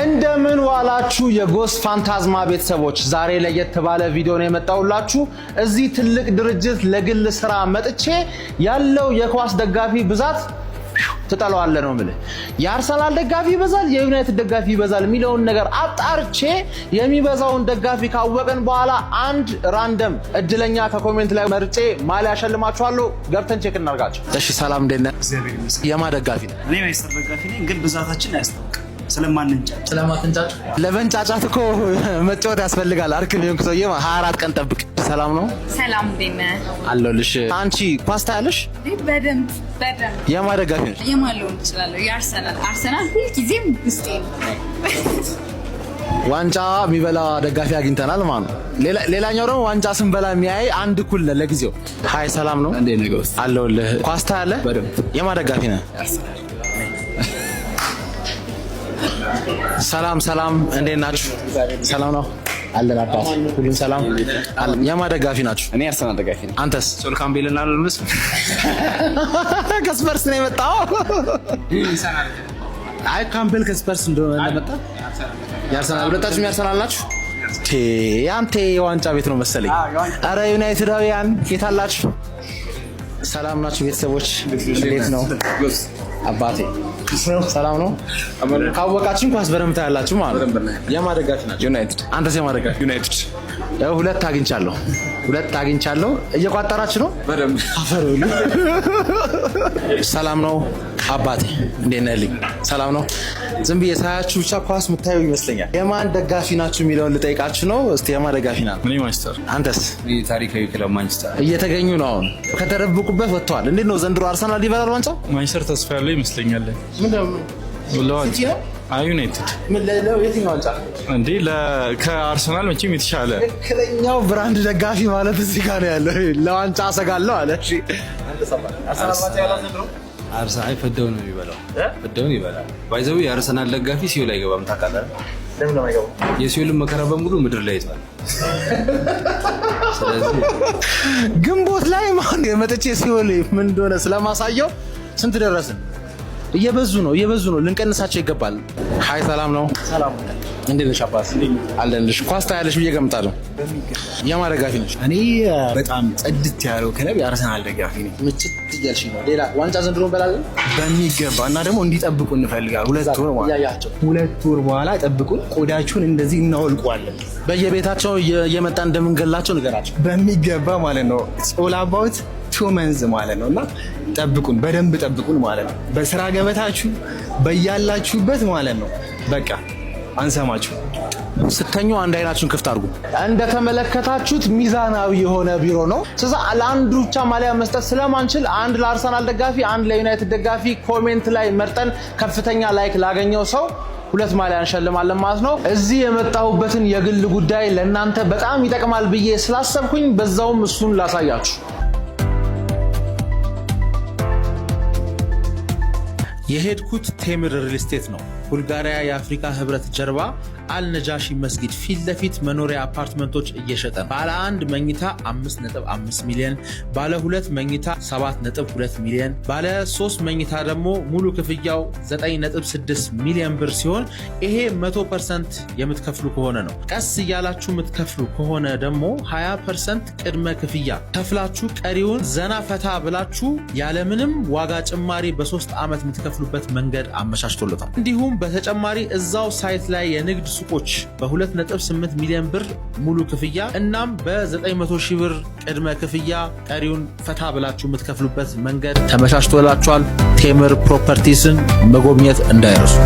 እንደምን ዋላችሁ የጎስ ፋንታዝማ ቤተሰቦች፣ ዛሬ ለየት ባለ ቪዲዮ ነው የመጣሁላችሁ። እዚህ ትልቅ ድርጅት ለግል ስራ መጥቼ ያለው የኳስ ደጋፊ ብዛት ትጠለዋለህ ነው የምልህ። የአርሰናል ደጋፊ ይበዛል፣ የዩናይትድ ደጋፊ ይበዛል የሚለውን ነገር አጣርቼ የሚበዛውን ደጋፊ ካወቅን በኋላ አንድ random እድለኛ ከ comment ላይ መርጬ ማሊያ አሸልማችኋለሁ። ገብተን check እናርጋቸው። እሺ፣ ሰላም፣ እንዴት ነህ? የማ ደጋፊ ነው? እኔ ማንቸስተር ደጋፊ ነኝ፣ ግን ብዛታችን አያስታውቅም ስለማንንጫጭ። ስለማትንጫጩ። ለመንጫጫት እኮ መጫወት ያስፈልጋል። አርክም የሆንክ ሰውዬ 24 ቀን ጠብቅ። ሰላም ነው? ሰላም፣ እንዴት ነህ? አለሁልሽ። አንቺ ኳስ ታያለሽ? በደንብ በደንብ። የማ ደጋፊ ነሽ? የማን ልሆን እችላለሁ? የአርሰናል። አርሰናል ሁልጊዜም ውስጤ ነው። ዋንጫ የሚበላ ደጋፊ አግኝተናል ማለት ነው። ሌላኛው ደግሞ ዋንጫ ስንበላ የሚያይ አንድ እኩል ነን ለጊዜው። Hi፣ ሰላም ነው? እንዴት ነህ ጎስ? አለሁልህ። ኳስ ታያለህ? በደንብ። የማ ደጋፊ ነህ? ሰላም ሰላም፣ እንዴት ናችሁ? ሰላም ነው አለን አባት፣ ሁሉም ሰላም አለን። የማ ደጋፊ ናችሁ? እኔ አርሰናል ደጋፊ ነኝ። አንተስ? ሶል ካምቤል እና አልመስ ከስፐርስ ነው የመጣው። አይ፣ ካምቤል ከስፐርስ እንደሆነ እንደመጣ የአርሰናል፣ ሁለታችሁም የአርሰናል ናችሁ? አንተ የዋንጫ ቤት ነው መሰለኝ። አረ ዩናይትዳውያን የት አላችሁ? ሰላም ናችሁ ቤተሰቦች? እንዴት ነው አባቴ? ሰላም ነው። ካወቃችን ኳስ በደንብ ታያላችሁ ማለት ነው። የማ ደጋፊ ናችሁ? ዩናይትድ። አንተስ የማ ደጋፊ? ዩናይትድ። ያው ሁለት አግኝቻለሁ፣ ሁለት አግኝቻለሁ። እየቋጠራችሁ ነው። በደንብ። አፈር ብሉ። ሰላም ነው አባቴ፣ እንዴት ነህ ልኝ? ሰላም ነው። ዝም ብዬ ሳያችሁ ብቻ ኳስ የምታዩ ይመስለኛል። የማን ደጋፊ ናችሁ የሚለውን ልጠይቃችሁ ነው። እስቲ የማን ደጋፊ ናት? እኔ ማንቸስተር። አንተስ? ታሪካዊ ክለብ ማንቸስተር። እየተገኙ ነው አሁን፣ ከተደበቁበት ወጥተዋል። እንዴት ነው ዘንድሮ አርሰናል ይበላል ዋንጫ? ማንቸስተር ተስፋ ያለው ይመስለኛል። ሲቲ ነው? አይ፣ ዩናይትድ። ምን የትኛው ዋንጫ? እንዴ፣ ከአርሰናል መቼም የተሻለ። ትክክለኛው brand ደጋፊ ማለት እዚህ ጋር ነው ያለው። ለዋንጫ አሰጋለሁ አለ። እሺ፣ አርሰናል ዋንጫ ያለው ዘንድሮ? አርሰናል ፍዳውን ነው የሚበላው። ፍዳውን ይበላል። By the way የአርሰናል ደጋፊ ሲኦል አይገባም ታውቃለህ? ለምን ነው የማይገባው? የሲኦልን መከራ በሙሉ ምድር ላይ አይቷል። ስለዚህ ግንቦት ላይ ማን የመጥቼ ሲኦል ምን እንደሆነ ስለማሳየው። ስንት ደረስን? እየበዙ ነው፣ እየበዙ ነው። ልንቀንሳቸው ይገባል። Hi፣ ሰላም ነው? ሰላም። እንዴት ነሽ አባት? አለንልሽ። ኳስ ታያለሽ ብዬ ገምታለሁ። የማን ደጋፊ ነሽ? እኔ በጣም ጽድት ያለው ክለብ የአርሰናል ደጋፊ ነኝ። ምችት እያልሽ ነው። ሌላ ዋንጫ ዘንድሮ እንበላለን። በሚገባ፣ እና ደግሞ እንዲጠብቁ እንፈልጋለን። 2 ወር ማለት እያያቸው 2 ወር በኋላ ጠብቁን። ቆዳችሁን እንደዚህ እናወልቀዋለን። በየቤታቸው እየመጣ እንደምንገላቸው ንገራቸው። በሚገባ ማለት ነው። All about 2 months ማለት ነው፣ እና ጠብቁን፣ በደንብ ጠብቁን ማለት ነው። በስራ ገበታችሁ በያላችሁበት ማለት ነው። በቃ አንሰማችሁ። ስተኙ አንድ አይናችሁን ክፍት አድርጉ። እንደተመለከታችሁት ሚዛናዊ የሆነ ቢሮ ነው። ስለዚህ ለአንዱ ብቻ ማሊያ መስጠት ስለማንችል አንድ ለአርሰናል ደጋፊ፣ አንድ ለዩናይትድ ደጋፊ comment ላይ መርጠን ከፍተኛ like ላገኘው ሰው ሁለት ማሊያ እንሸልማለን ማለት ነው። እዚህ የመጣሁበትን የግል ጉዳይ ለእናንተ በጣም ይጠቅማል ብዬ ስላሰብኩኝ በዛውም እሱን ላሳያችሁ። የሄድኩት ቴምር ሪል ስቴት ነው። ቡልጋሪያ የአፍሪካ ህብረት ጀርባ አልነጃሺ መስጊድ ፊት ለፊት መኖሪያ አፓርትመንቶች እየሸጠ ነው። ባለ አንድ መኝታ 5.5 ሚሊዮን፣ ባለ ሁለት መኝታ 7.2 ሚሊዮን፣ ባለ ሶስት መኝታ ደግሞ ሙሉ ክፍያው 9.6 ሚሊዮን ብር ሲሆን ይሄ 100% የምትከፍሉ ከሆነ ነው። ቀስ እያላችሁ የምትከፍሉ ከሆነ ደግሞ 20% ቅድመ ክፍያ ከፍላችሁ ቀሪውን ዘና ፈታ ብላችሁ ያለምንም ዋጋ ጭማሪ በ3 ዓመት የምትከፍሉበት መንገድ አመቻችቶለታል። እንዲሁም በተጨማሪ እዛው site ላይ የንግድ ሱቆች በ2.8 ሚሊዮን ብር ሙሉ ክፍያ እናም በ900 ሺህ ብር ቅድመ ክፍያ ቀሪውን ፈታ ብላችሁ የምትከፍሉበት መንገድ ተመቻችቶላችኋል። ቴምር ፕሮፐርቲስን መጎብኘት እንዳይረሱ።